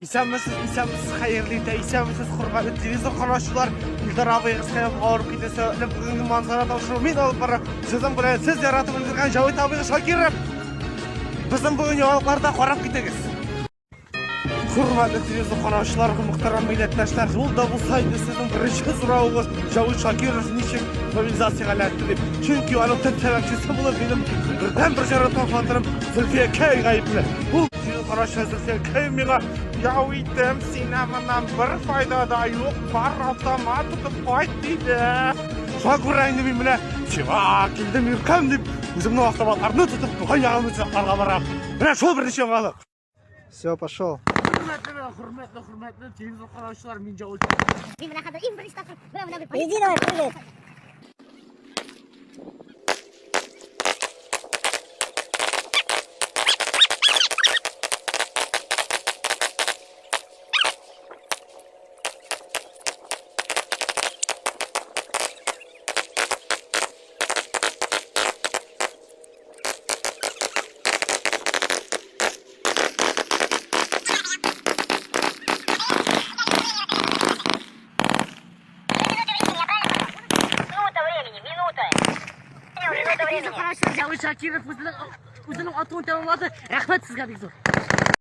Исәнмесез, исәнмесез, хәерле иртә, исәнмесез, хөрмәтле телевизор караучылар. Илдар абыегыз Хәят авырып китә сәбәпле бүгенге манзара тапшыру мин алып барам. Сезнең белән сез яратып өлгергән Җавит абыегыз Шакиров. Безнең бүген яңалыкларда карап китегез. Хөрмәтле телевизор караучылар, мөхтәрәм милләттәшләр, ул да булса инде сезнең беренче соравыгыз Җавит Шакиров ничек мобилизациягә эләкте дип. Чөнки аның төп сәбәпчесе булып минем бердән-бер яраткан хатыным Зөлфия Кәй гаепле. Ул Карашы Зөлфия миңа яу итем, сине моннан бер файда да юк, бар автомат тотып кайт диде. Шуңа күрә инде мин менә сиңа килдем иркәм дип, үземнең автоматларны тотып туган ягымны сакларга барам. Менә шул беренче яңалык. Все, пошел. Хөрмәтле, хөрмәтле, хөрмәтле телевизор караучылар, мин Җавит. Мин менә хәзер иң беренче тапкыр менә менә бер Иди давай, прыгай. Минута времени, минута. Минута времени. Җавит Шакиров үзенең атуын тәмамлады. Рәхмәт сезгә бик зур.